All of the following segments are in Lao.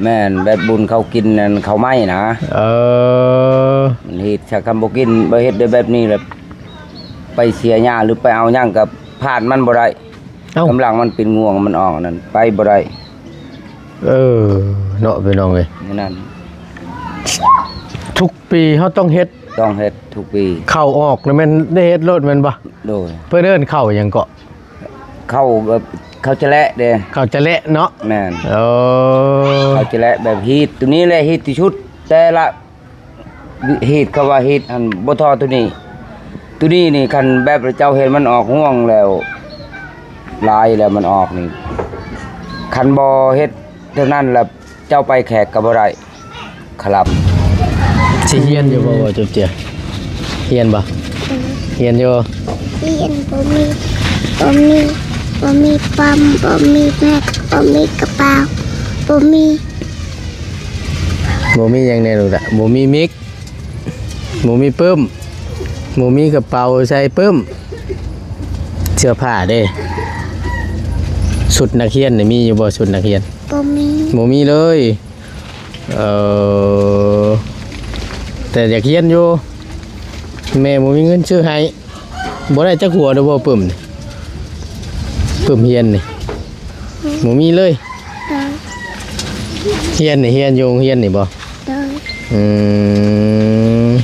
ແມ່ນ ແບບບຸນເຂົາກິນນັ້ນ ເຂົ້າໄມ້ນະ. ເອີ ມັນຮີດ ຖ້າຄັນບໍ່ກິນ ບໍ່ເຮັດໄດ້ແບບນີ້ລະ ໄປເສຍຫຍ້າ ຫຼື ໄປເອົາຫຍັງກໍຜ່ານມັນບໍ່ໄດ້. ເອົ້າ ກຳລັງມັນເປັນງວງ ມັນອອກນັ້ນ ໄປບໍ່ໄດ້. ເອີ ເນາະ ພີ່ນ້ອງເອີຍ ແນວນັ້ນ. ທຸກປີເຮົາຕ້ອງເຮັດ ຕ້ອງເຮັດທຸກປີ. ເຂົ້າອອກນີ້ແມ່ນໄດ້ເຮັດໂລດແມ່ນບໍ່? ໂດຍ. ເພິ່ນເອີ້ນເຂົ້າຫຍັງເກາະ? ເຂົ້າແບບ ເຂົ້າຈະແລະເດ້. ເຂົ້າຈະແລະເນາະ. ແມ່ນ. ເອີ ເຂົ້າຈະແລະແບບຮີດ ໂຕນີ້ແຫຼະຮີດທີ່ສຸດ ແຕ່ລະ ຮີດ ເຂົາວ່າຮີດ ອັນ ບໍ່ທໍ່ໂຕນີ້. ໂຕນີ້ນີ້ ຄັນແບບເຈົ້າເຫັນມັນອອກຮວງແລ້ວ ຫຼາຍແລ້ວມັນອອກນີ້ ຄັນບໍ່ເຮັດເທົ່ານັ້ນລະ ເຈົ້າໄປແຂກກໍບໍ່ໄດ້ ຄະລຳ. ຊິຮຽນຢູ່ບໍ່ ບໍ່ຈົບເຈ້ຍ? ຮຽນບໍ່? ຮຽນຢູ່. ຮຽນບໍ່ມີ ບໍ່ມີ ບໍ່ມີປ້ອມ ບໍ່ມີແມັດ ບໍ່ມີກະເປົາ ບໍ່ມີ ບໍ່ມີຫຍັງແດ່ລູກຫຼາ? ບໍ່ມີມິກ ບໍ່ມີປຶ້ມ ບໍ່ມີກະເປົາໃສ່ປຶ້ມ. ເສື້ອຜ້າເດ້? ຊຸດນັກຮຽນນີ້ມີຢູ່ບໍ່? ຊຸດນັກຮຽນ ບໍ່ມີ ບໍ່ມີເລີຍ. ເອີ ແຕ່ຢາກຮຽນຢູ່ ແມ່ບໍ່ມີເງິນຊື້ໃຫ້. ບໍ່ໄດ້ຈັກຫົວເດີບໍ່ປຶ້ມນີ້? ປຶ້ມຮຽນນີ້ ບໍ່ມີເລີຍ. ຮຽນນີ້ ຮຽນຢູ່ໂຮງຮຽນນີ້ບໍ່? ອືມ.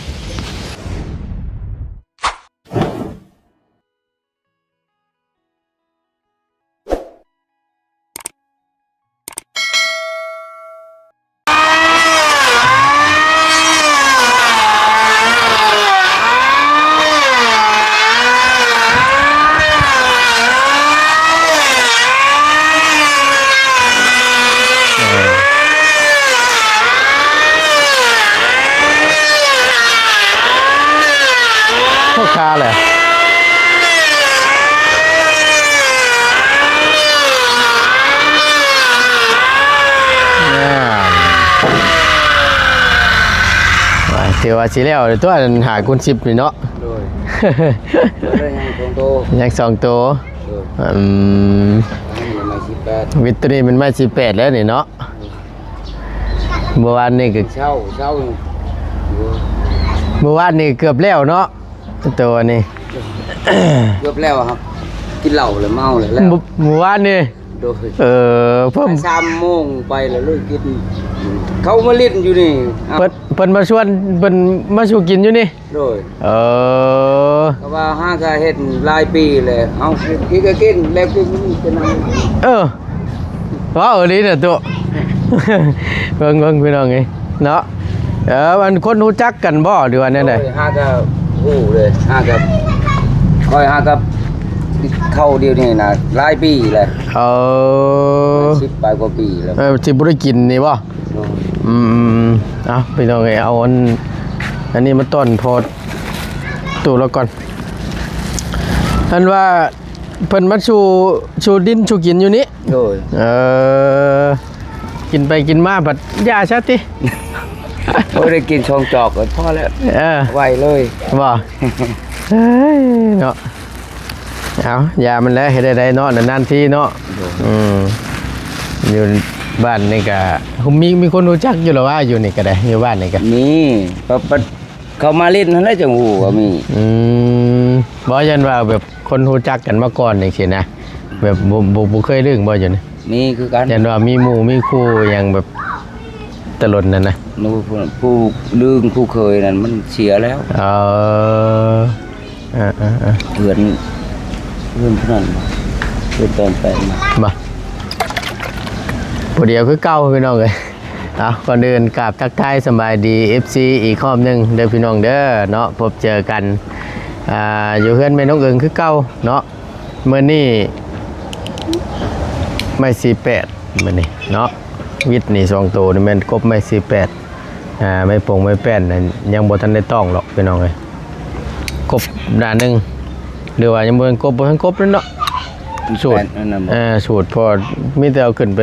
ພວກຂ້າແຫຼະ ແມ່ນ ວ່າ ຖືວ່າຊິແລ້ວຕົວະ ຫ້າຄູນສິບນີ້ເນາະ. ໂດຍ ຍັງສອງໂຕ ຍັງສອງໂຕ. ໂດຍ ອືມ ອັນນີ້ໄມ້ສິບແປດ ວິດໂຕນີ້ແມ່ນໄມ້ສິບແປດແລ້ວນີ້ເນາະ. ເມື່ອວານນີ້ກໍເຊົ້າ ເຊົ້າ ເມື່ອວານນີ້ເກືອບແລ້ວເນາະ ໂຕນີ້ ເກືອບແລ້ວຄັບ ກິນເຫຼົ້າແລ້ວເມົາແລ້ວ ມື້ ມື້ວານນີ້. ໂດຍ ເອີ ເພິ່ນ ສາມໂມງໄປແລ້ວເລີຍກິນ ເຂົາມາຫຼິ້ນຢູ່ນີ້. ເພິ່ນ ເພິ່ນມາຊວນ ເພິ່ນມາສູ່ກິນຢູ່ນີ້. ໂດຍ ເອີ ກໍວ່າຫາກະເຮັດຫຼາຍປີແລ້ວ ເຮົາກິນກໍກິນ ແລ້ວກິນເປັນຫຍັງ. ເອີ ເວົ້າອີ່ຫຼີນະຕຸ ເບິ່ງ ເບິ່ງ ພີ່ນ້ອງເອີຍເນາະ. ເອີ ອັນຄົນຮູ້ຈັກກັນບໍ່ ຫຼືວ່າແນວໃດ? ໂດຍ ຫາກະຮູ້ເລີຍ ຫາກະ ຂ້ອຍຫາກະເຂົ້າດຽວນີ້ນະ ຫຼາຍປີແລ້ວ. ເອີ ສິບປາຍກວ່າປີແລ້ວ. ເອີ ຊິບໍ່ໄດ້ກິນນີ້ບໍ່? ໂດຍ ອືມ ເອົາ ພີ່ນ້ອງເອີຍ ເອົາອັນ ອັນນີ້ມາຕ້ອນພໍ່ຕູ້ລາວກ່ອນ ອັນວ່າເພິ່ນມາສູ່ ສູ່ດິນສູ່ກິນຢູ່ນີ້. ໂດຍ ເອີ ກິນໄປກິນມາບັດຢ່າຊະຕິ. ໂອ້ຍ ໄດ້ກິນສອງຈອກກໍພໍແລ້ວ. ເອີ ໄຫວເລີຍ ບໍ່? ເອີຍ ເນາະ. ເອົາ ຢ່າມັນແຫຼະ ເຮັດໄດ້ເນາະ ນານໆທີເນາະ. ໂດຍ ອືມ ຢູ່ບ້ານນີ້ກະມີ ມີຄົນຮູ້ຈັກຢູ່ລະວ່າ ຢູ່ນີ້ກະໄດ້ ຢູ່ບ້ານນີ້ກະມີ ປະ ປະ ເຂົາມາຫຼິ້ນຫັ້ນແຫຼະ ຈັ່ງຮູ້ວ່າມີ. ອືມ ບໍ່ ຢ້ານວ່າແບບຄົນຮູ້ຈັກກັນມາກ່ອນຈັ່ງຊີ້ນະ ແບບບໍ່ ບໍ່ ບໍ່ເຄີຍລຶ້ງບໍ່ຢູ່ນີ້? ມີຄືກັນ ຢ້ານວ່າມີໝູ່ມີຄູ່ຫຍັງແບບ ແຕ່ດົນນັ້ນນະ ຜູ້ ຜູ້ດຶງຜູ້ເຄີຍນັ້ນມັນເສຍແລ້ວ. ເອີ ເອີ ເອີ ເອີ ເພື່ອນ ເພື່ອນຜູ້ນັ້ນ ເພື່ອນຕອນໄປມາ ບໍ່ ຜູ້ດຽວຄືເກົ່າພີ່ນ້ອງເອີຍ. ເອົາ ກ່ອນອື່ນກາບທັກທາຍສະບາຍດີ ເອັຟຊີ ອີກຮອບໜຶ່ງເດີພີ່ນ້ອງເດີເນາະ ພົບເຈີກັນ ອ່າ ຢູ່ເຮືອນແມ່ນົກເອີງຄືເກົ່າເນາະ. ມື້ນີ້ໄມ້ສີ່ແປດ ມື້ນີ້ເນາະ ວິດນີ້ສອງໂຕນີ້ແມ່ນກົບໄມ້ສີ່ແປດ ອ່າ ໄມ້ປົງໄມ້ແປ້ນນັ້ນຍັງບໍ່ທັນໄດ້ຕ້ອງດອກພີ່ນ້ອງເອີຍ. ກົບດ້ານໜຶ່ງ ຫຼືວ່າຍັງບໍ່ທັນກົບ ບໍ່ທັນກົບເລີຍເນາະ. ສູດ ແມ່ນອັນນັ້ນບໍ່ ເອີ ສູດ ເພາະມີແຕ່ເອົາຂຶ້ນໄປ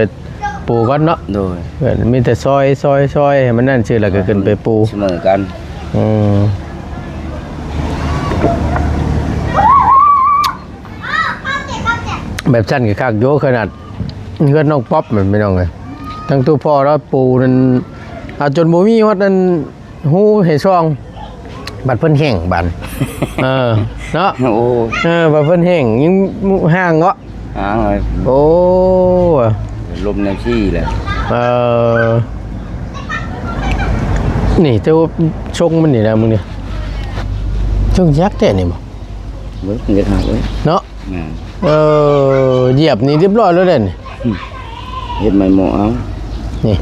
ປູກ່ອນເນາະ. ໂດຍ ເອີ ມີແຕ່ຊອຍ ຊອຍ ຊອຍໃຫ້ມັນນັ້ນຊື່ ແລ້ວກໍຂຶ້ນໄປປູສະເໝີກັນ. ອືມ ແບບຊັ້ນກໍຄັກຢູ່ ຂະໜາດເຮືອນນ້ອງປັອບແມ່ນ ພີ່ນ້ອງເອີຍ. ທາງຕູ້ພໍ່ລາວປູນັ້ນ ເອົາຈົນບໍ່ມີຮອດອັນຮູໃຫ້ຊ່ອງ ບັດເພິ່ນແຫ້ງບາດ ເອີ ເນາະ ໂອ້ ເອີ ບັດເພິ່ນແຫ້ງຍັງຫ່າງເນາະ ຫາງເລີຍ ໂອ້ ລົມແນວຊີ້ແຫຼະ ເອີ ນີ້ແຕ່ວ່າຊົງມັນນີ້ນະ ມຶງນີ້ ຊົງຍັກແທ້ນີ້ບໍ່ ເບິ່ງເຮັດຫາກເລີຍ ເນາະ ແມ່ນ ເອີ ຢຽບນີ້ຮຽບຮ້ອຍແລ້ວເດ້ນີ້ ເຮັດໃໝ່ໝໍເອົາ ນີ້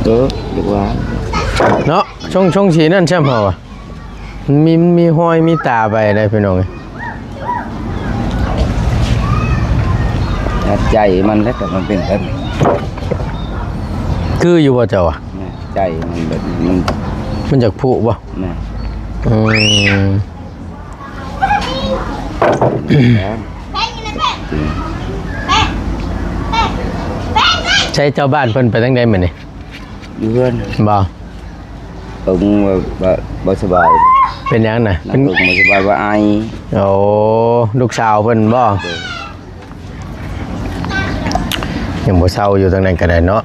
ເອີ ເຮັດວ່າ ເນາະ ຊົງ ຊົງສີນັ້ນຊ້ຳເຮົາອະ ມັນມີ ມັນມີຮອຍມີຕາໄປໄດ໋ພີ່ນ້ອງເອີຍ ໃຈມັນແຫຼະ ແຕ່ມັນເປັນແບບນີ້ ຄືຢູ່ບໍ່ເຈົ້າອະ ໃຈມັນແບບນີ້ ມັນ ມັນຢາກຜຸບໍ່ ແມ່ນ ອືມ ໃສ ເຈົ້າບ້ານເພິ່ນໄປທາງໃດມື້ນີ້ ຢູ່ເຮືອນ ບໍ່ ເອີ ບໍ່ ບໍ່ ບໍ່ສະບາຍ ເປັນຫຍັງນະ ເປັນ ບໍ່ສະບາຍ ວ່າໄອ ໂອ້ ລູກສາວເພິ່ນບໍ່ ເອີ ຍັງບໍ່ເຊົາຢູ່ທາງນັ້ນກໍໄດ້ເນາະ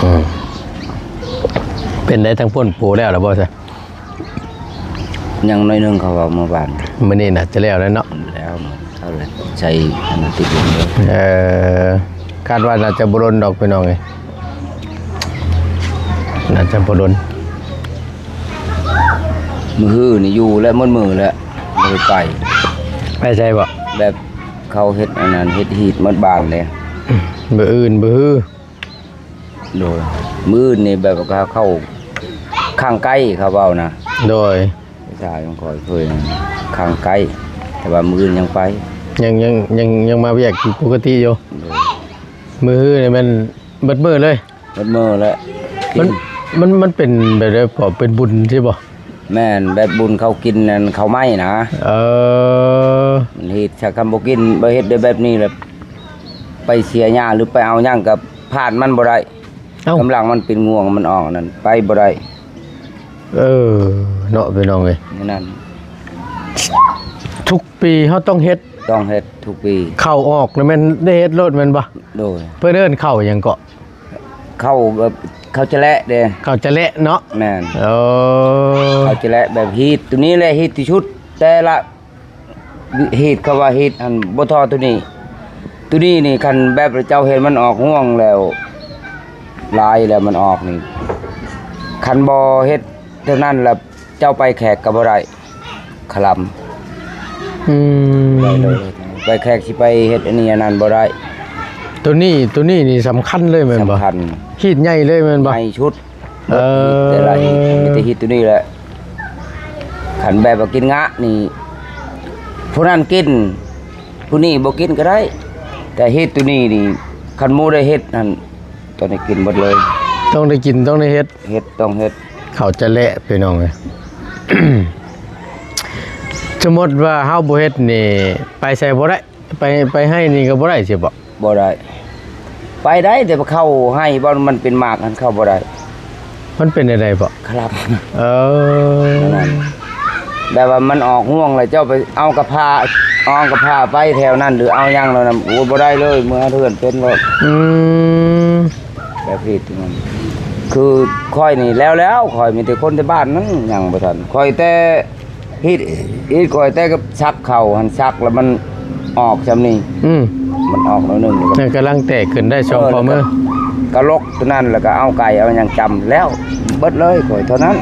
ອືມ ເປັນໄດ້ທາງພຸ້ນປູແລ້ວລະບໍ່ຊະ ຍັງໜ້ອຍໜຶ່ງ ເຂົາເວົ້າເມື່ອວານ ມື້ນີ້ໜ້າຈະແລ້ວແລ້ວເນາະ ແລ້ວເຂົາໃສ່ອັນຕິດລົງເດີ ເອີ ຄາດວ່າໜ້າຈະບໍ່ດົນດອກພີ່ນ້ອງເອີຍ ໜ້າຈະບໍ່ດົນ ມື້ຮືນີ້ຢູ່ແລ້ວໝົດມື້ແລ້ວ ບໍ່ໄດ້ໄປ ໄປໃສບໍ່ ແບບເຂົາເຮັດອັນນັ້ນ ເຮັດຮີດໝົດບ້ານເດ້ ມື້ອື່ນມື້ຮື ໂດຍ ມື້ອື່ນນີ້ແບບວ່າເຂົາຂ້າງໃກ້ ເຂົາເວົ້ານະ ໂດຍ ພາສາຂອງຂ້ອຍເຄີຍຂ້າງໃກ້ ແຕ່ວ່າມື້ອື່ນຍັງໄປ ຍັງ ຍັງ ຍັງ ຍັງມາວຽກຢູ່ປົກກະຕິຢູ່ ໂດຍ ມື້ຮືນີ້ແມ່ນເບິດມື້ເລີຍ ເບິດມື້ແລ້ວ ມັນ ມັນ ມັນເປັນແບບໃດ ເປັນບຸນຊີ້ບໍ່ ແມ່ນ ແບບບຸນເຂົາກິນອັນເຂົ້າໄມ້ນະ ເອີ ມັນເຮັດ ຖ້າຄັນບໍ່ກິນ ບໍ່ເຮັດໄດ້ແບບນີ້ແລ້ວ ໄປເສຍຫຍ້າ ຫຼືໄປເອົາຫຍັງກໍຜ່ານມັນບໍ່ໄດ້ ເອົ້າ ກຳລັງມັນເປັນງວງ ມັນອອກນັ້ນ ໄປບໍ່ໄດ້ ເອີ ເນາະ ພີ່ນ້ອງເອີຍ ນັ້ນ ທຸກປີເຮົາຕ້ອງເຮັດ ຕ້ອງເຮັດທຸກປີ ເຂົ້າອອກນີ້ແມ່ນໄດ້ເຮັດໂລດແມ່ນບໍ່ ໂດຍ ເພິ່ນເອີ້ນເຂົ້າຫຍັງເກາະ ເຂົ້າແບບເຂົ້າຈະແລະເດ້ ເຂົ້າຈະແລະເນາະ ແມ່ນ ເອີ ເຂົ້າຈະແລະແບບຮີດ ໂຕນີ້ແຫຼະຮີດທີ່ສຸດ ແຕ່ລະຮີດ ເຂົາວ່າຮີດຫັ້ນບໍ່ທໍ່ໂຕນີ້ ໂຕນີ້ນີ້ຄັນແບບເຈົ້າເຫັນມັນອອກຮວງແລ້ວ ຫຼາຍແລ້ວມັນອອກນີ້ ຄັນບໍ່ເຮັດເທົ່ານັ້ນລະ ເຈົ້າໄປແຂກກໍບໍ່ໄດ້ ຄະລຳ ອືມ ໄປເລີຍ ໄປແຂກຊິໄປເຮັດອັນນີ້ອັນນັ້ນບໍ່ໄດ້ ໂຕນີ້ ໂຕນີ້ນີ້ສຳຄັນເລີຍແມ່ນບໍ່ ສຳຄັນ ຮີດໃຫຍ່ເລີຍແມ່ນບໍ່ ໃຫຍ່ສຸດ ເອີ ແຕ່ລະຮີດ ມີແຕ່ຮີດໂຕນີ້ແຫຼະ ຄັນແບບວ່າກິນງະນີ້ ຜູ້ນັ້ນກິນ ຜູ້ນີ້ບໍ່ກິນກໍໄດ້ ແຕ່ຮີດໂຕນີ້ນີ້ ຄັນໝູ່ໄດ້ເຮັດຫັ້ນ ຕ້ອງໄດ້ກິນໝົດເລີຍ ຕ້ອງໄດ້ກິນ ຕ້ອງໄດ້ເຮັດ ເຮັດ ຕ້ອງເຮັດ ເຂົ້າຈະແລະ ພີ່ນ້ອງເອີຍ ສົມມຸດວ່າເຮົາບໍ່ເຮັດນີ້ ໄປໃສບໍ່ໄດ້ ໄປ ໄປໄຮ່ນີ້ກໍບໍ່ໄດ້ຊິເບາະ ບໍ່ໄດ້ ໄປໄດ້ ແຕ່ເຂົ້າໄຮ່ບ່ອນມັນເປັນໝາກຫັ້ນເຂົ້າບໍ່ໄດ້ ມັນເປັນແນວໃດເບາະ ຄະລຳ ເອີ ນັ້ນ ແບບວ່າມັນອອກຮວງແລ້ວ ເຈົ້າໄປເອົາກະພ້າ ເອົາກະພ້າໄປແຖວນັ້ນ ຫຼືເອົາຫຍັງແລ້ວນະ ໂອ້ ບໍ່ໄດ້ເລີຍ ເມືອເຮືອນເປັນໂລດ ອືມ ແບບນີ້ ຄືຂ້ອຍນີ້ແລ້ວໆ ຂ້ອຍມີແຕ່ຄົນແຕ່ບ້ານນັ້ນ ຍັງບໍ່ທັນ ຂ້ອຍແຕ່ ຮີດ ຮີດ ຂ້ອຍແຕ່ກັບສັກເຂົ້າຫັ້ນ ສັກແລ້ວມັນອອກຊ່ຳນີ້ ອືມ ມັນອອກໜ້ອຍໜຶ່ງ ແລ້ວກຳລັງແຕກຂຶ້ນໄດ້ສອງ ເອີ ຂໍ້ມື ກະລົກໂຕນັ້ນ ແລ້ວກໍເອົາໄກ່ເອົາຫຍັງຈຳ ແລ້ວເບິດເລີຍ ຂ້ອຍເທົ່ານັ້ນ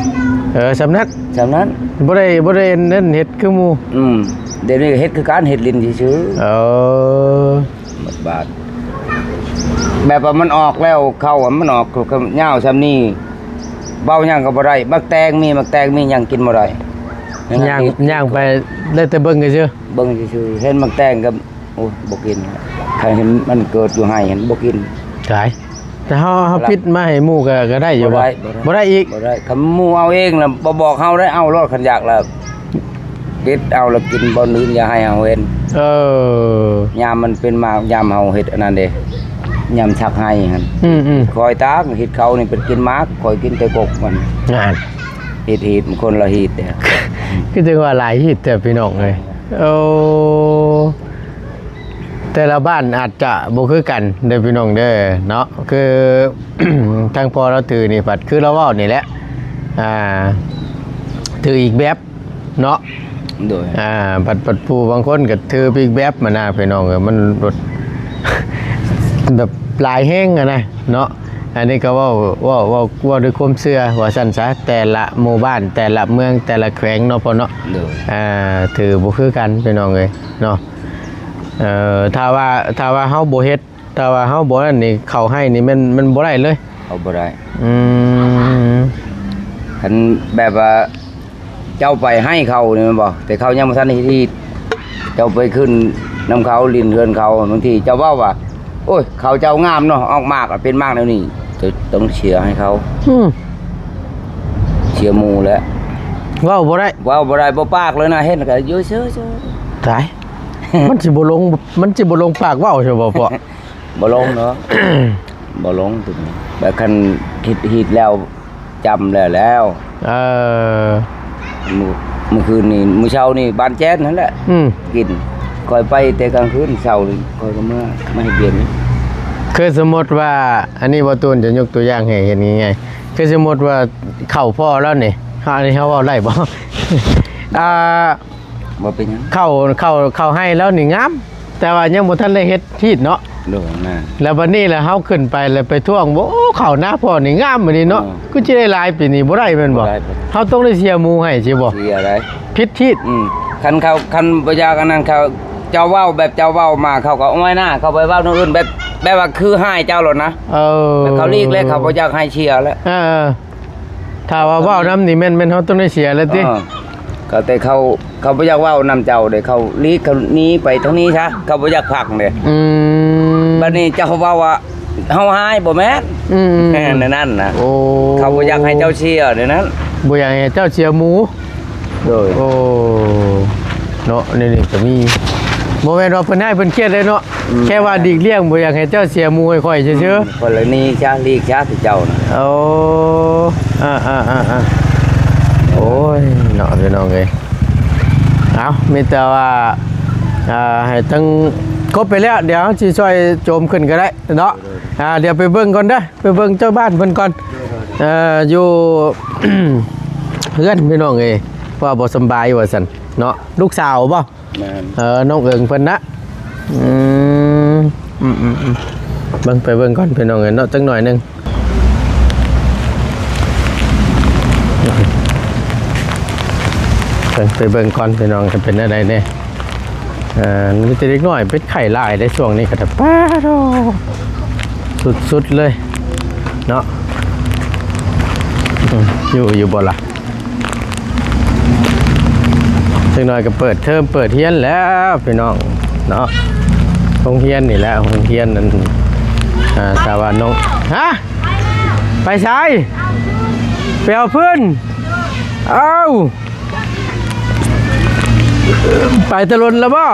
ເອີ ຊ່ຳນັ້ນ ຊ່ຳນັ້ນ ບໍ່ໄດ້ ບໍ່ໄດ້ນັ້ນເຮັດຄືໝູ່ ອືມ ດຽວນີ້ເຮັດຄືກັນ ເຮັດຫຼິ້ນຊື່ໆ ເອີ ໝົດບາດ ແບບວ່າມັນອອກແລ້ວ ເຂົ້າມັນອອກຍາວຊ່ຳນີ້ ເວົ້າຫຍັງກໍບໍ່ໄດ້ ໝາກແຕງມີ ໝາກແຕງມີຫຍັງກິນບໍ່ໄດ້ ຍ່າງ ຍ່າງໄປໄດ້ແຕ່ເບິ່ງຊື່ໆ ເບິ່ງຊື່ໆ ເຫັນໝາກແຕງກໍ ໂອ້ຍ ບໍ່ກິນ ຄັນເຫັນມັນເກີດຢູ່ໄຮ່ຫັ້ນບໍ່ກິນ ຕາຍ ແຕ່ເຮົາ ເຮົາປິດມາໃຫ້ໝູ່ກໍ ກໍໄດ້ຢູ່ບໍ່ ບໍ່ໄດ້ ບໍ່ໄດ້ອີກ ບໍ່ໄດ້ ຄັນໝູ່ເອົາເອງລະບໍ່ບອກເຮົາໄດ້ ເອົາໂລດ ຄັນຢາກລະ ເດັດເອົາລະກິນ ບ່ອນອື່ນຢ່າໃຫ້ເຮົາເຫັນ ເອີ ຍາມມັນເປັນໝາກ ຍາມເຮົາເຮັດອັນນັ້ນເດ້ ຍາມສັກໄຮ່ຫັ້ນ ອືມໆ ຂ້ອຍຕາກ ເຮັດເຂົ້ານີ້ເປັນກິນໝາກ ຂ້ອຍກິນແຕ່ກົກມັນ ນັ້ນ ເຮັດຮີດ ຄົນລະຮີດເດ້ ຄືຈັ່ງວ່າຫຼາຍຮີດແທ້ພີ່ນ້ອງເອີຍ ໂອ້ ແຕ່ລະບ້ານອາດຈະບໍ່ຄືກັນເດີພີ່ນ້ອງເດີເນາະ. ຄື ທາງພໍ່ລາວຖືນີ້ພັດຄືລາວເວົ້ານີ້ແຫຼະ ອ່າ ຖືອີກແບບເນາະ. ໂດຍ ອ່າ ພັດ ພັດຜູ້ບາງຄົນກໍຖືອີກແບບ ມັນນະພີ່ນ້ອງເອີຍ ມັນແບບ ແບບຫຼາຍແຮງຫັ້ນນະເນາະ. ອັນນີ້ກໍເວົ້າ ເວົ້າ ເວົ້າ ເວົ້າດ້ວຍຄວາມເຊື່ອວ່າຊັ້ນຊະ ແຕ່ລະໝູ່ບ້ານ ແຕ່ລະເມືອງ ແຕ່ລະແຂວງເນາະພໍ່ເນາະ. ໂດຍ ອ່າ ຖືບໍ່ຄືກັນພີ່ນ້ອງເອີຍເນາະ. ເອີ ຖ້າວ່າ ຖ້າວ່າເຮົາບໍ່ເຮັດ ຖ້າວ່າເຮົາບໍ່ນັ້ນນີ້ ເຂົ້າໄຮ່ນີ້ແມ່ນ ມັນບໍ່ໄດ້ເລີຍ. ເຂົ້າບໍ່ໄດ້. ອືມ ຄັນແບບວ່າເຈົ້າໄປໄຮ່ເຂົານີ້ແມ່ນບໍ່? ແຕ່ເຂົາຍັງບໍ່ທັນໄດ້ຮີດ ເຈົ້າໄປຂຶ້ນນຳເຂົາ ຫຼິ້ນເຮືອນເຂົາ ບາງທີເຈົ້າເວົ້າວ່າ ໂອ້ຍ ເຂົາເຈົ້າງາມເນາະ ອອກໝາກເປັນໝາກແນວນີ້ ເຈົ້າຕ້ອງເຊຍໃຫ້ເຂົາ. ອືມ ເຊຍໝູ່ແຫຼະ ເວົ້າບໍ່ໄດ້ ເວົ້າບໍ່ໄດ້ ບໍ່ປາກເລີຍນະ ເຫັນກໍຢູ່ຊື່ໆ. ຕາຍ ມັນຊິບໍ່ລົງ ມັນຊິບໍ່ລົງປາກເວົ້າໃຊ່ບໍ່ພໍ່? ບໍ່ລົງເນາະ ບໍ່ລົງ ແຕ່ຄັນຄິດຮີດແລ້ວ ຈຳແລ້ວແລ້ວ. ເອີ ມື້ ມື້ຄືນນີ້ ມື້ເຊົ້ານີ້ບ້ານແຈ້ນຫັ້ນແຫຼະ ອືມ ກິນ. ຂ້ອຍໄປແຕ່ກາງຄືນ ເຊົ້ານີ້ຂ້ອຍກໍເມືອ ມາເຮັດວຽກນີ້. ຄືສົມມຸດວ່າ ອັນນີ້ບໍ່ຕູນຈະຍົກຕົວຢ່າງໃຫ້ເຫັນງ່າຍໆ ຄືສົມມຸດວ່າເຂົ້າພໍ່ລາວນີ້ ເຮົາ ອັນນີ້ເຮົາເວົ້າໄດ້ບໍ່? ອ່າ ບໍ່ເປັນຫຍັງ ເຂົ້າ ເຂົ້າ ເຂົ້າໄຮ່ລາວນີ້ງາມ ແຕ່ວ່າຍັງບໍ່ທັນໄດ້ເຮັດຮີດເນາະ. ໂດຍ ແມ່ນ. ແລ້ວບັດນີ້ລະເຮົາຂຶ້ນໄປລະໄປທ້ວງ ໂອ້ ເຂົ້ານາພໍ່ນີ້ງາມບັດນີ້ເນາະ. ເອີ ຄືຊິໄດ້ຫຼາຍປີນີ້ບໍ່ໄດ້ແມ່ນບໍ່? ບໍ່ໄດ້ ເຮົາຕ້ອງໄດ້ເຊຍໝູ່ໃຫ້ຊິບໍ່? ເຊຍໄດ໋ ຜິດຮີດ. ອືມ ຄັນເຂົາ ຄັນບໍ່ຢາກອັນນັ້ນ ເຂົາ ເຈົ້າເວົ້າແບບເຈົ້າເວົ້າມາ ເຂົາກໍ ໂອ້ຍນາ ເຂົາໄປເວົ້າແນວອື່ນ ແບບ ແບບວ່າຄືຮ້າຍເຈົ້າໂລດນະ. ເອີ ແບບເຂົາຫຼີກແລ້ວ ເຂົາບໍ່ຢາກໃຫ້ເຊຍແລ້ວ. ເອີ ຖ້າວ່າເວົ້ານຳນີ້ແມ່ນ ແມ່ນເຮົາຕ້ອງໄດ້ເຊຍແລ້ວຕິ? ເອີ ກໍແຕ່ເຂົາ ເຂົາບໍ່ຢາກເວົ້ານຳເຈົ້າເດ້ ເຂົາຫຼີກ ເຂົາໜີໄປທາງນີ້ຊະ ເຂົາບໍ່ຢາກຟັງເດ້. ອືມ ບັດນີ້ເຈົ້າເວົ້າວ່າເຮົາຮ້າຍ ບໍ່ແມ່ນ. ອືມ ແມ່ນແນວນັ້ນນະ. ໂອ້ ເຂົາບໍ່ຢາກໃຫ້ເຈົ້າເຊຍແນວນັ້ນ ບໍ່ຢາກໃຫ້ເຈົ້າເຊຍໝູ່. ໂດຍ ໂອ້ ເນາະ ນີ້ ນີ້ກໍມີ ບໍ່ແມ່ນວ່າເພິ່ນຮ້າຍເພິ່ນຄຽດເດ້ເນາະ. ອືມ ແຄ່ວ່າຫຼີກລ້ຽງ ບໍ່ຢາກໃຫ້ເຈົ້າເຊຍໝູ່ໃຫ້ຂ້ອຍຊື່ໆ. ອືມ ກໍລະນີຊະ ຫຼີກຊະ ເຈົ້ານະ. ໂອ້ ອ່າໆໆໆ ໂອ້ຍເນາະ ພີ່ນ້ອງເອີຍ. ເອົາ ມີແຕ່ວ່າ ອ່າ ໃຫ້ທັງຄົບໄປແລ້ວ ດຽວເຮົາຊິຊ່ອຍໂຈມຂຶ້ນກໍໄດ້ເນາະ. ອ່າ ດຽວໄປເບິ່ງກ່ອນເດີ ໄປເບິ່ງເຈົ້າບ້ານເພິ່ນກ່ອນ. ເອີ ຢູ່ ເຮືອນ ພີ່ນ້ອງເອີຍ ເພາະວ່າບໍ່ສຳບາຍວ່າຊັ້ນເນາະ. ລູກສາວບໍ່? ແມ່ນ. ເອີ ນ້ອງເອີງເພິ່ນນະ. ອືມ ອືມໆໆ ເບິ່ງ ໄປເບິ່ງກ່ອນ ພີ່ນ້ອງເອີຍເນາະ ຈັກໜ້ອຍໜຶ່ງ. ເບິ່ງ ໄປເບິ່ງກ່ອນ ພີ່ນ້ອງ ຈະເປັນແນວໃດແດ່. ເອີ ມີແຕ່ເດັກນ້ອຍເປັນໄຂ້ຫຼາຍເດ້ຊ່ວງນີ້ກໍໄດ້ ປາໂທ້ ສຸດໆເລີຍເນາະ. ອືມ ຢູ່ ຢູ່ບໍ່ລະ? ຈັກໜ້ອຍກໍເປີດເທີມເປີດຮຽນແລ້ວພີ່ນ້ອງເນາະ. ໂຮງຮຽນນີ້ແຫຼະ ໂຮງຮຽນນັ້ນ ອ່າ ສາວານນ້ອງ ຮະ? ໄປໃສ? ໄປເອົາຟືນ. ເອົ້າ ໄປແຕ່ດົນແລ້ວບໍ່?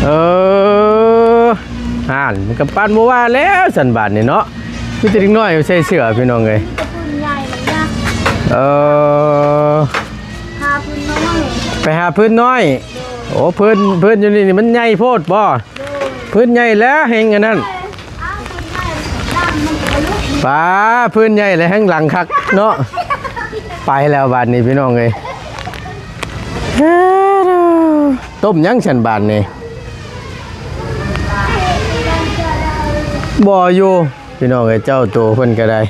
ເອີ ຫັ້ນ ມັນກໍປານບໍ່ວ່າແລ້ວຊັ້ນບາດນີ້ເນາະ. ມີແຕ່ເດັກນ້ອຍໃສ່ເສື້ອ ພີ່ນ້ອງເອີຍ. ເອີ ຫາຟືນນ້ອຍ ໄປຫາຟືນນ້ອຍ. ໂອ້ ຟືນ ຟືນຢູ່ນີ້ນີ້ມັນໃຫຍ່ໂພດບໍ່? ໂດຍ ຟືນໃຫຍ່ແລ້ວແຮງອັນນັ້ນ. ເອົາຟືນໃຫຍ່ ປາ ຟືນໃຫຍ່ແລ້ວແຮງຫຼັງຄັກເນາະ. ໄປແລ້ວບາດນີ້ ພີ່ນ້ອງເອີຍ. ຕົ້ມຫຍັງຊັ້ນບາດນີ້? ບໍ່ຢູ່ ພີ່ນ້ອງເອີຍ ເຈົ້າໂຕເພິ່ນກໍໄດ້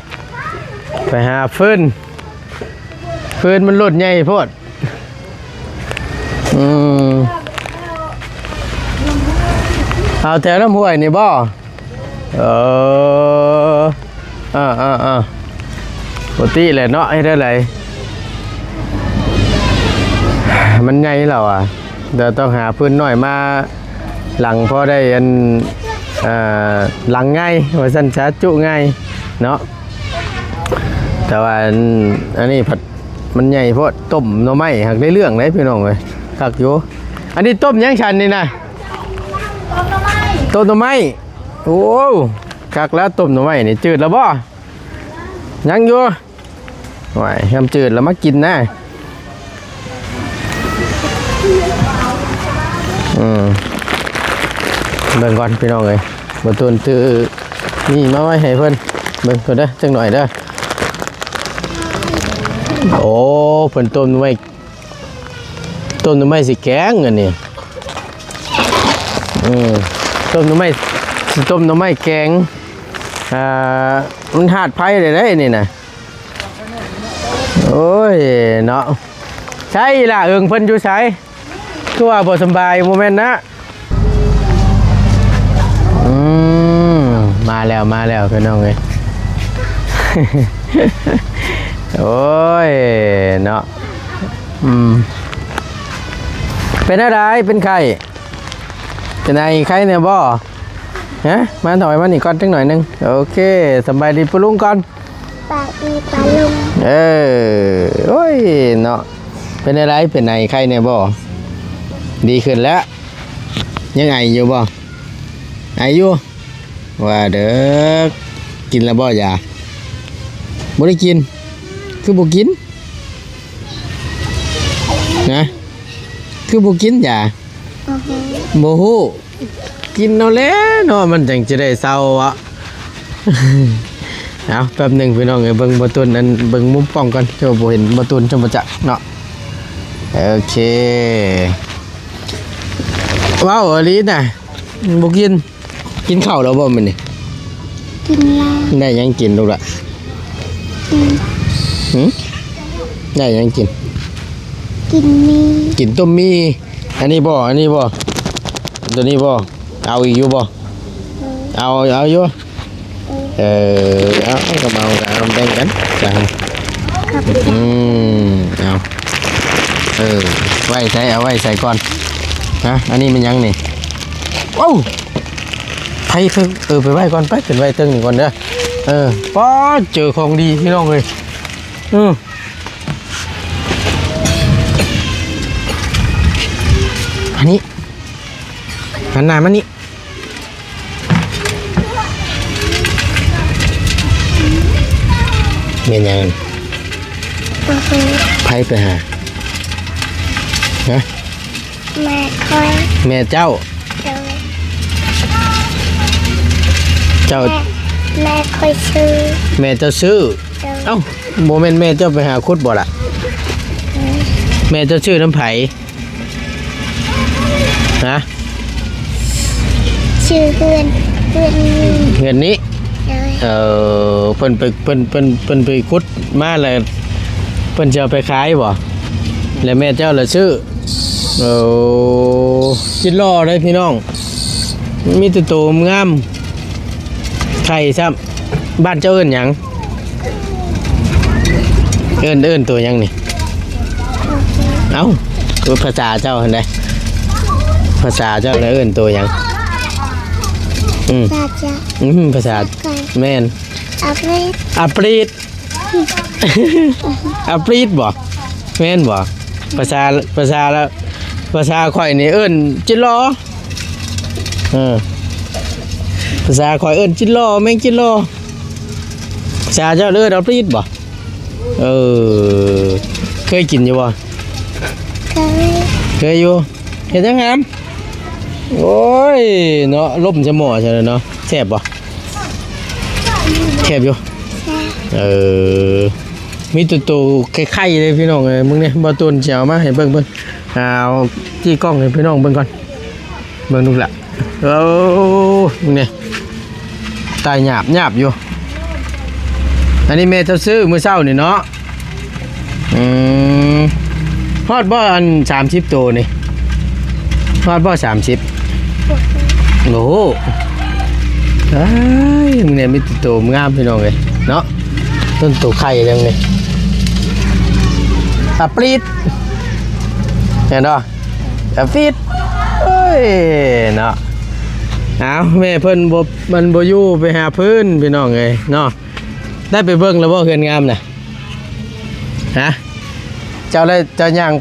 ໄປຫາຟືນ ຟືນມັນໂລດໃຫຍ່ໂພດ. ອືມ ເອົາແຖວນ້ຳຫ້ວຍນີ້ບໍ່? ເອີ ເອີໆໆ ປົກກະຕິແຫຼະເນາະ ເຮັດແນວໃດ ມັນໃຫຍ່ແລ້ວອະ. ດຽວຕ້ອງຫາຟືນນ້ອຍມາຫຼັງ ພໍໄດ້ອັນ ເອີ ຫຼັງງ່າຍວ່າຊັ້ນຊະ ຈຸງ່າຍເນາະ. ແຕ່ວ່າອັນ ອັນນີ້ພັດມັນໃຫຍ່ໂພດ. ຕົ້ມໜໍ່ໄມ້ຫາກໄດ້ເລື່ອງເດ້ພີ່ນ້ອງເອີຍ ຄັກຢູ່. ອັນນີ້ຕົ້ມຫຍັງຊັ້ນນີ້ນະ? ຕົ້ມໜໍ່ໄມ້ ໂອ້ ຄັກແລ້ວ ຕົ້ມໜໍ່ໄມ້ນີ້. ຈືດແລ້ວບໍ່? ຍັງຢູ່. ໂອ້ຍ ຍາມຈືດແລ້ວມາກິນນະ. ອືມ ເບິ່ງກ່ອນພີ່ນ້ອງເອີຍ ບໍ່ຕູນ ຖືນີ້ມາໄວ້ໃຫ້ເພິ່ນເບິ່ງກ່ອນເດີ ຈັກໜ້ອຍເດີ. ໂອ້ ເພິ່ນຕົ້ມໜໍ່ໄມ້ ຕົ້ມໜໍ່ໄມ້ຊິແກງອັນນີ້. ເອີ ຕົ້ມໜໍ່ໄມ້ ຊິຕົ້ມໜໍ່ໄມ້ແກງ. ອ່າ ມັນທາດໄຟໄດ້ເດ້ນີ້ນະ. ໂອ້ຍເນາະ ໃສລະເອີງເພິ່ນຢູ່ໃສ? ຄືວ່າບໍ່ສຳບາຍ ບໍ່ແມ່ນນະ? ອືມ ມາແລ້ວ ມາແລ້ວພີ່ນ້ອງເອີຍ. ໂອ້ຍເນາະ ອືມ ເປັນແນວໃດ? ເປັນໄຂ້? ເປັນໄອ ໄຂ້ແດ່ບໍ່? ຮະ ມາຖອຍມານີ້ກ່ອນຈັກໜ້ອຍໜຶ່ງ. ໂອເຄ ສະບາຍດີປ້າລຸງກ່ອນ. ປາອີປາລຸງ. ເອີ ໂອ້ຍເນາະ ເປັນແນວໃດ? ເປັນໄອໄຂ້ແດ່ບໍ່? ດີຂຶ້ນແລ້ວ. ຍັງໄອຢູ່ບໍ່? ໄອຢູ່ ວ່າເດີ. ກິນແລ້ວບໍ່ຢາ? ບໍ່ໄດ້ກິນ. ຄືບໍ່ກິນນະ? ຄືບໍ່ກິນຢາ? ບໍ່ຮູ້. ບໍ່ຮູ້. ກິນເອົາແຫຼະເນາະ ມັນຈັ່ງຈະໄດ້ເຊົາເນາະ. ເອົາ ແປັບໜຶ່ງພີ່ນ້ອງເອີຍ ເບິ່ງບໍ່ຕູນ ອັນ ເບິ່ງມຸມກ້ອງກ່ອນ ເຈົ້າບໍ່ເຫັນບໍ່ຕູນ ເຈົ້າບໍ່ຈັກເນາະ. ໂອເຄ ເວົ້າອີ່ຫຼີນະ ບໍ່ກິນ. ກິນເຂົ້າແລ້ວບໍ່ມື້ນີ້? ກິນແລ້ວ. ໄດ້ຫຍັງກິນລູກລະ? ອືມ ຫື? ໄດ້ຫຍັງກິນ? ກິນໝີ່. ກິນຕົ້ມໝີ່. ອັນນີ້ບໍ່? ອັນນີ້ບໍ່? ໂຕນີ້ບໍ່? ເອົາອີກຢູ່ບໍ່? ເອີ ເອົາ ເອົາຢູ່. ເອີ ເອີ ເອົາ ກໍເອົາ ກໍເອົາ ແບ່ງກັນ. ອືມ ເອົາ ເອີ ໄວ້ໃສ? ເອົາໄວ້ໃສກ່ອນ? ຮະ ອັນນີ້ແມ່ນຫຍັງນີ້? ໂອ້ ໃຜເຖິງ ເອີ ໄປໄວ້ກ່ອນ ໄປ ຂຶ້ນໄວ້ເທິງນີ້ກ່ອນເດີ. ເອີ ປ້າ ເຈີຂອງດີພີ່ນ້ອງເອີຍ. ເອີ ອັນນີ້ ຫັນໜ້າມານີ້. ແມ່ນຫຍັງ? ບໍ່ຮູ້. ໃຜໄປຫາ? ຮະ? ແມ່ຂ້ອຍ. ແມ່ເຈົ້າ? ໂດຍ. ເຈົ້າ ແມ່ ແມ່ຂ້ອຍຊື້. ແມ່ເຈົ້າຊື້? ໂດຍ. ເອົ້າ ບໍ່ແມ່ນແມ່ເຈົ້າໄປຫາຂຸດບໍ່ລະ? ອືມ. ແມ່ເຈົ້າຊື້ນຳໃຜ? ຮະ? ຊື່ເຮືອນ ເຮືອນນີ້ ເຮືອນນີ້. ໂດຍ. ເອີ ເພິ່ນໄປ ເພິ່ນ ເພິ່ນ ເພິ່ນໄປຂຸດມາແລ້ວ ເພິ່ນຊິເອົາໄປຂາຍບໍ່? ແລ້ວແມ່ເຈົ້າລະຊື້. ໂອ້ ຈິດຫຼໍ່ເດ້ພີ່ນ້ອງ ມີແຕ່ໂຕງາມ ໄຂ່ຊ້ຳ. ບ້ານເຈົ້າເອີ້ນຫຍັງ? ເອີ້ນ ເອີ້ນໂຕຫຍັງນີ້? ເອົ້າ ພາສາເຈົ້າຫັ້ນໃດ? ພາສາເຈົ້າລະເອີ້ນໂຕຫຍັງ? ອືມ ພາສາເຈົ້າ. ອືມ ພາສາ ແມ່ນ ອາປຣິດ ອາປຣິດ. ອາປຣິດບໍ່? ແມ່ນບໍ່? ພາສາ ພາສາລະ ພາສາຂ້ອຍນີ້ເອີ້ນຈິດຫຼໍ່. ເອີ ພາສາຂ້ອຍເອີ້ນຈິດຫຼໍ່ ແມງຈິດຫຼໍ່. ພາສາເຈົ້າເອີ້ນອາປຣິດບໍ່? ເອີ ເຄີຍກິນຢູ່ບໍ່? ເຄີຍ ເຄີຍຢູ່. ເຮັດຫຍັງຫາມ? ໂອ້ຍເນາະ ລົມຈະໝໍ້ຊັ້ນເນາະ. ແຊບບໍ່? ແຊບຢູ່. ເອີ ມີແຕ່ໂຕໄຂ່ໆເລີຍພີ່ນ້ອງເອີຍ. ເບິ່ງນີ້ ບ່າວຕູນຊິເອົາມາໃຫ້ເບິ່ງ ເບິ່ງ ເອົາ ຈີ້ກ້ອງໃຫ້ພີ່ນ້ອງເບິ່ງກ່ອນ. ເບິ່ງລູກຫຼະ ໂອ້ ເບິ່ງນີ້ ຕາຍຫຍາບໆຢູ່. ອັນນີ້ແມ່ເຈົ້າຊື້ມື້ເຊົ້ານີ້ເນາະ. ອືມ ຮອດບໍ່ອັນສາມສິບໂຕນີ້? ຮອດບໍ່ສາມສິບ? ໂອ້ໂຫ ເອີຍ ມື້ນີ້ມີແຕ່ໂຕງາມພີ່ນ້ອງເອີຍເນາະ. ຕົ້ນໂຕໄຂ່ເລີຍນີ້ ອາປຣິດ ເຫັນບໍ່? ອາປຣິດ ໂອ້ຍເນາະ. ອ້າວ ແມ່ເພິ່ນບໍ່ ມັນບໍ່ຢູ່ ໄປຫາພື້ນ ພີ່ນ້ອງເອີຍເນາະ. ໄດ້ໄປເບິ່ງແລ້ວບໍ່ເຮືອນງາມນະ? ຮະ? ເຈົ້າໄດ້ ເຈົ້າຍ່າງ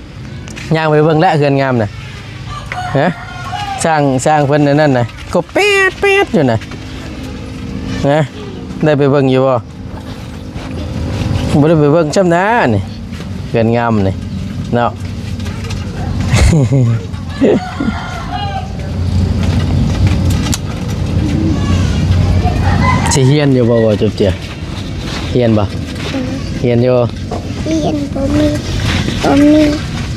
ຍ່າງໄປເບິ່ງແລ້ວເຮືອນງາມນະ? ຮະ? ຊ່າງ ຊ່າງເພິ່ນອັນນັ້ນນະ ກໍແປດໆຢູ່ນະ. ຮະ? ໄດ້ໄປເບິ່ງຢູ່ບໍ່? ບໍ່ໄດ້ໄປເບິ່ງຊ້ຳນານີ້ ເຮືອນງາມນີ້ເນາະ. ຮຽນຢູ່ບໍ່ ບໍ່ຈົບເຈ້ຍ? ຮຽນບໍ່? ຮຽນຢູ່. ຮຽນບໍ່ມີ ບໍ່ມີ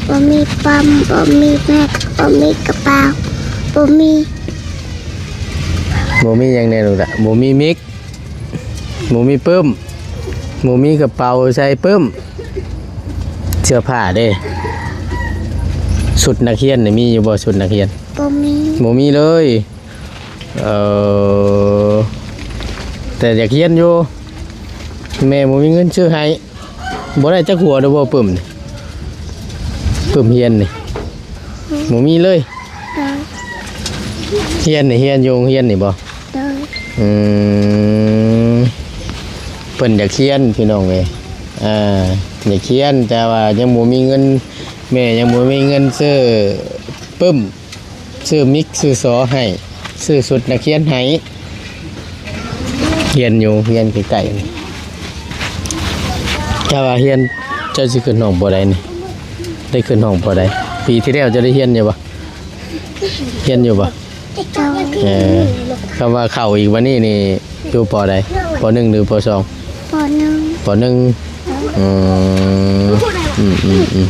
ບໍ່ມີປ້ອມ ບໍ່ມີແມັດ ບໍ່ມີກະເປົາ ບໍ່ມີ ບໍ່ມີຫຍັງແດ່ລູກຫຼ້າ? ບໍ່ມີມິກ ບໍ່ມີປຶ້ມ ບໍ່ມີກະເປົາໃສ່ປຶ້ມ. ເສື້ອຜ້າເດ້? ຊຸດນັກຮຽນນີ້ມີຢູ່ບໍ່? ຊຸດນັກຮຽນ ບໍ່ມີ ບໍ່ມີເລີຍ. ເອີ ແຕ່ຢາກຮຽນຢູ່ ແມ່ບໍ່ມີເງິນຊື້ໃຫ້. ບໍ່ໄດ້ຈັກຫົວເດີ້ບໍ່ປຶ້ມນີ້? ປຶ້ມຮຽນນີ້ ບໍ່ມີເລີຍ. ຮຽນນີ້ ຮຽນຢູ່ໂຮງຮຽນນີ້ບໍ່? ໂດຍ. ອືມ ເພິ່ນຢາກຮຽນພີ່ນ້ອງເອີຍ ອ່າ ຢາກຮຽນ ແຕ່ວ່າຍັງບໍ່ມີເງິນ ແມ່ຍັງບໍ່ມີເງິນຊື້ປຶ້ມ ຊື້ມິກ ຊື້ສໍໃຫ້ ຊື້ຊຸດນັກຮຽນໃຫ້. ຮຽນຢູ່ ຮຽນໃກ້ໆນີ້. ເຈົ້າວ່າຮຽນ ເຈົ້າຊິຂຶ້ນຫ້ອງປໍໃດນີ້? ໄດ້ຂຶ້ນຫ້ອງປໍໃດ? ປີທີ່ແລ້ວເຈົ້າໄດ້ຮຽນຢູ່ບໍ່? ຮຽນຢູ່ບໍ່? ໂດຍ. ເອີ ຄຳວ່າເຂົ້າອີກບັດນີ້ນີ້ ຢູ່ປໍໃດ? ປໍໜຶ່ງ ຫຼື ປໍສອງ? ປໍໜຶ່ງ ປໍໜຶ່ງ. ອືມ ອືມ ອືມ ອືມ.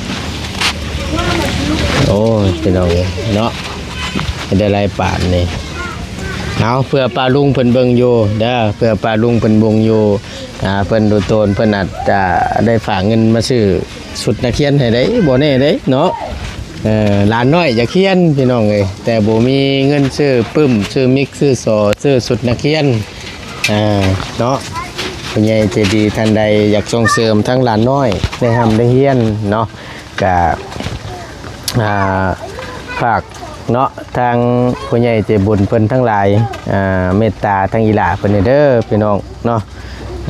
ໂອ້ຍ ພີ່ນ້ອງເອີຍເນາະ ເຮັດໄດ້ຫຼາຍປານນີ້. ເອົາ ເພື່ອປ້າລຸງເພິ່ນເບິ່ງຢູ່ເດີ້ ເພື່ອປ້າລຸງເພິ່ນເບິ່ງຢູ່ ອ່າ ເພິ່ນດູໂຕນ ເພິ່ນອາດຈະໄດ້ຝາກເງິນມາຊື້ຊຸດນັກຮຽນໃຫ້ໄດ໋ ບໍ່ແນ່ເດ້ເນາະ. ເອີ ຫຼານນ້ອຍຢາກຮຽນພີ່ນ້ອງເອີຍ ແຕ່ບໍ່ມີເງິນຊື້ປຶ້ມ ຊື້ມິກ ຊື້ສໍ ຊື້ຊຸດນັກຮຽນ ອ່າ ເນາະ. ຜູ້ໃຫຍ່ໃຈດີທ່ານໃດຢາກສົ່ງເສີມທັງຫຼານນ້ອຍໄດ້ຮ່ຳໄດ້ຮຽນເນາະ ກະ ອ່າ ຝາກເນາະ ທາງຜູ້ໃຫຍ່ໃຈບຸນເພິ່ນທັງຫຼາຍ ອ່າ ເມດຕາທາງອີ່ຫຼ້າເພິ່ນເດີພີ່ນ້ອງເນາະ.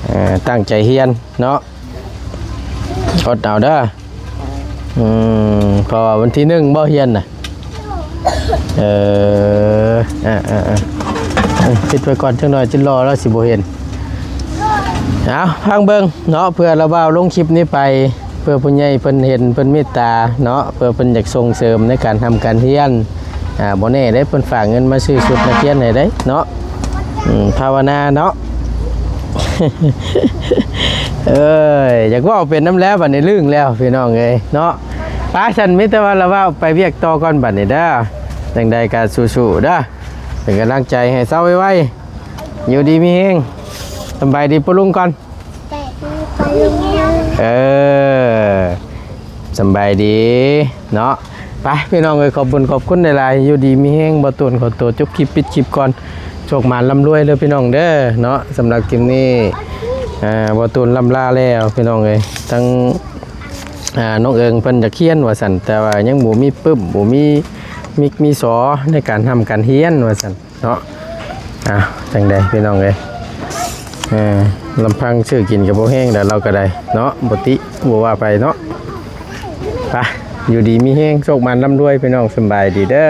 ເອີ ຕັ້ງໃຈຮຽນເນາະ ອົດເອົາເດີ. ອືມ ເພາະວ່າວັນທີໜຶ່ງບໍ່ຮຽນນະ? ເອີ ອ່າໆໆ ປິດໄວ້ກ່ອນຈັກໜ້ອຍ ຈິລໍລາວຊິບໍ່ເຫັນ. ເອົາ ຟັງເບິ່ງເນາະ ເພື່ອລາວບ່າວລົງຄລິບນີ້ໄປ ເພື່ອຜູ້ໃຫຍ່ເພິ່ນເຫັນ ເພິ່ນເມດຕາເນາະ ເພື່ອເພິ່ນຢາກສົ່ງເສີມໃນການຮ່ຳການຮຽນ. ອ່າ ບໍ່ແນ່ເດ້ ເພິ່ນຝາກເງິນມາຊື້ຊຸດນັກຮຽນໃຫ້ເດ້ເນາະ. ອືມ ພາວະນາເນາະ. ເອີຍ ຢາກເວົ້າເປັນນຳແລ້ວ ບັດນີ້ລຶ້ງແລ້ວພີ່ນ້ອງເອີຍເນາະ. ໄປຊັ້ນ ມີແຕ່ວ່າລາວເວົ້າໄປວຽກຕໍ່ກ່ອນບັດນີ້ເດີ. ຈັ່ງໃດກໍສູ້ໆເດີ ເປັນກຳລັງໃຈໃຫ້ເຊົາໄວໆ ຢູ່ດີມີແຮງ. ສຳບາຍດີປ້າລຸງກ່ອນ. ເອີ ສຳບາຍດີເນາະ. ໄປພີ່ນ້ອງເອີຍ ຂອບບຸນຂອບຄຸນຫຼາຍໆ ຢູ່ດີມີແຮງ. ບ່າວຕູນຂໍຕົວຈົບຄລິບ ປິດຄລິບກ່ອນ. ໂຊກໝານລ່ຳລວຍເດີພີ່ນ້ອງເດີເນາະ. ສຳລັບຄລິບນີ້ ອ່າ ບ່າວຕູນລ່ຳລາແລ້ວພີ່ນ້ອງເອີຍ. ທັງ ອ່າ ນ້ອງເອີງເພິ່ນຢາກຮຽນວ່າຊັ້ນ ແຕ່ວ່າຍັງບໍ່ມີປຶ້ມ ບໍ່ມີມິກມີສໍໃນການຮ່ຳການຮຽນວ່າຊັ້ນ. ເນາະ. ອ່າ ຈັ່ງໃດພີ່ນ້ອງເອີຍ ເອີ ລຳພັງຊື້ກິນກໍບໍ່ແຮງແລ້ວ ລາວກໍໄດ້ເນາະ ບໍ່ຕິບໍ່ວ່າໃຜເນາະ. ໄປ ຢູ່ດີມີແຮງ ໂຊກໝານລ່ຳລວຍພີ່ນ້ອງ ສຳບາຍດີເດີ.